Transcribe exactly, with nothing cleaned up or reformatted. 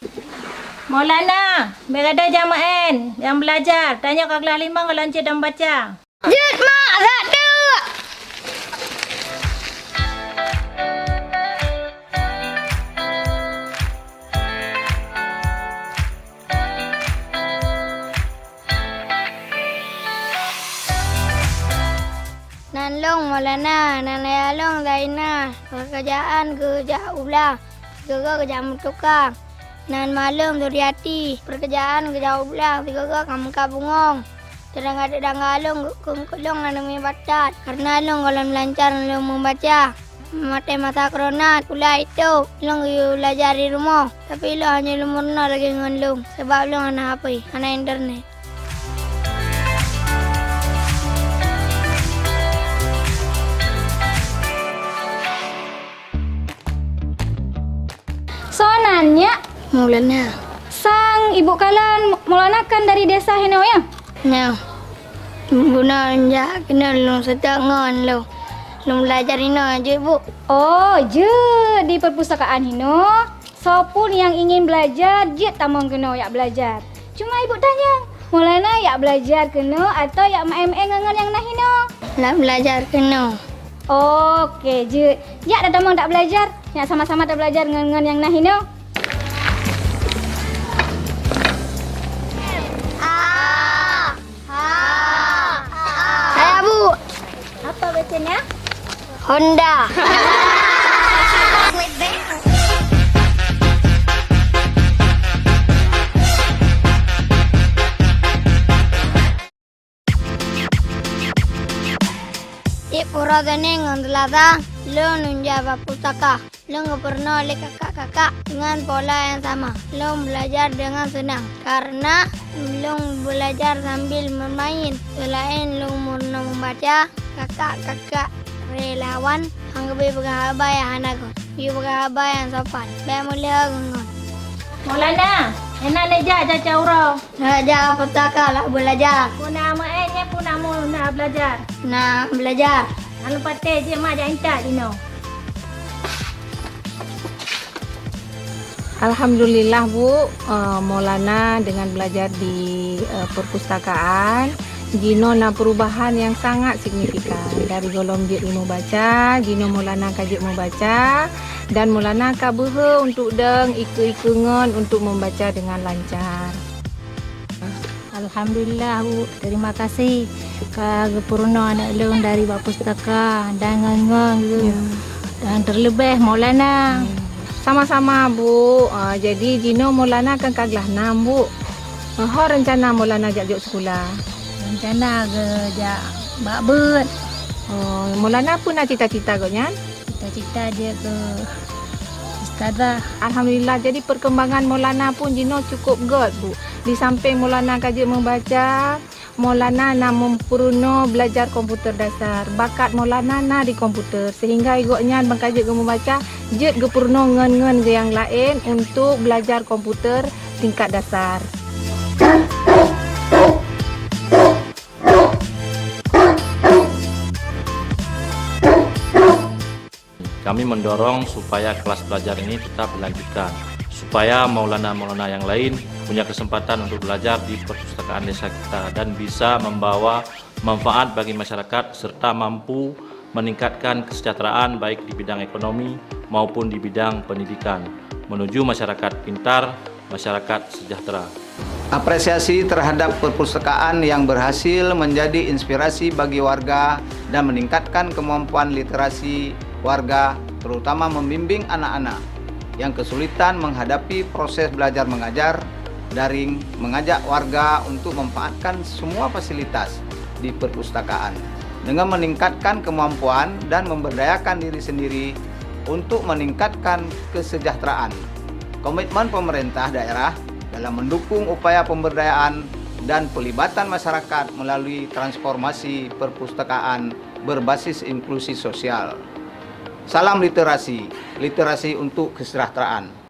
Maulana, bèk gadôh jak meu'en, jak beulajar. Tanyoe ka glah limong gohlom cit dan baca. Jeuet, Mak, that teuk! Nan lôn Maulana, nan ayah lôn Zainah, peukeurjaan geujak u blang, sigoe geujak meutukang. Nan ma lôn Suryati, peukeurjaan geujak u blang, sigoe ka meukat bungöng. Teudangga-teudangga lôn geukheun keu lôn aneuk miet batat, kareuna lôn gohlom lancar lôn meubaca. Watèe masa korona, sikula jitôb, lôn geuyue beulajar di rumoh, tapi lôn hana lôn meurunoe lagèe ngon lôn, sabab lôn hana H P, hana internet. Soe nan nyak? Maulana. Sang ibu kalon Maulana kan dari desa hinoe, ya? Nyoe. Bunoe jak keunoe lôn seutôt ngon lôn. Lôn beulajar hinoe jeuet, Bu. Oh, jeuet di perpustakaan hinoe. Soe pun nyang ingin beulajar, jeuet tamong keunoe jak beulajar. Cuma ibu tanyong, Maulana jak beulajar keunoe atawa jak meu'en-meu'en ngon nyang na hinoe? Jak beulajar keunoe. Oke, jeuet. Jak tatamong jak beulajar, nyak sama-sama tabeulajar ngon, ngon nyang na hinoe. Hai, Abu. Apa bacanya? Honda. Tiep uroe Seunin ngon Seulasa, lôn, lôn jak bak pustaka. Lôn geupeurunoe lé kakak-kakak deungon pola nyang sama. Lôn beulajar deungon seunang, kareuna lôn beulajar sambil meumain. Seulaén lôn meurunoe meubaca, kakak-kakak relawan han geubri peugah haba nyang hana göt. Yue peugah haba nyang sopan, bèk meuleuho ngon-ngon. Maulana, inan neujak caca uroe. Neujak pustaka lôn beulajar. Peue na meu'en nyan, peue na mu-, na beulajar? Na beulajar. Lalu patéh jeuet mak jak intat jinoe. Alhamdulillah, Bu, eh, Maulana dengan belajar di, eh, perpustakaan, jinoe na perubahan yang sangat signifikan. Dari gohlom jeuet ilmu baca, jinoe Maulana ka jeuet meubaca, dan Maulana ka beuhe untuk dong ikeue-ikeue ngon untuk membaca dengan lancar. Alhamdulillah, Bu. Terima kasih ka geupeurunoe aneuk lôn dari bak pustaka dan ngon-ngon geu-, ya, dan terlebih Maulana. Ya. Sama-sama, Bu. Ah, jadi jinoe Maulana kan ka glah nam, Bu. Ah, ho rencana Maulana jak jok sikula? Rencana geujak bak beuet. Oh, Maulana peue na cita-cita gobnyan? Cita-cita jeuet keu ustazah. Alhamdulillah, jadi perkembangan Maulana pun jinoe cukup göt, Bu. Di samping Maulana ka jeuet meubaca, Maulana na meupeurunoe beulajar komputer dasar. Bakat Maulana na di komputer, sehingga gobnyan ban ka jeuet geumeubaca, jeuet geupeurunoe ngon-ngon nyang laén untuk beulajar komputer tingkat dasar. Kami mendorong supaya kelas belajar ini tetap dilanjutkan, supaya maulana-maulana yang lain punya kesempatan untuk belajar di perpustakaan desa kita dan bisa membawa manfaat bagi masyarakat serta mampu meningkatkan kesejahteraan baik di bidang ekonomi maupun di bidang pendidikan, menuju masyarakat pintar, masyarakat sejahtera. Apresiasi terhadap perpustakaan yang berhasil menjadi inspirasi bagi warga dan meningkatkan kemampuan literasi warga, terutama membimbing anak-anak yang kesulitan menghadapi proses belajar mengajar daring, mengajak warga untuk memanfaatkan semua fasilitas di perpustakaan dengan meningkatkan kemampuan dan memberdayakan diri sendiri untuk meningkatkan kesejahteraan. Komitmen pemerintah daerah dalam mendukung upaya pemberdayaan dan pelibatan masyarakat melalui transformasi perpustakaan berbasis inklusi sosial. Salam literasi, literasi untuk kesejahteraan.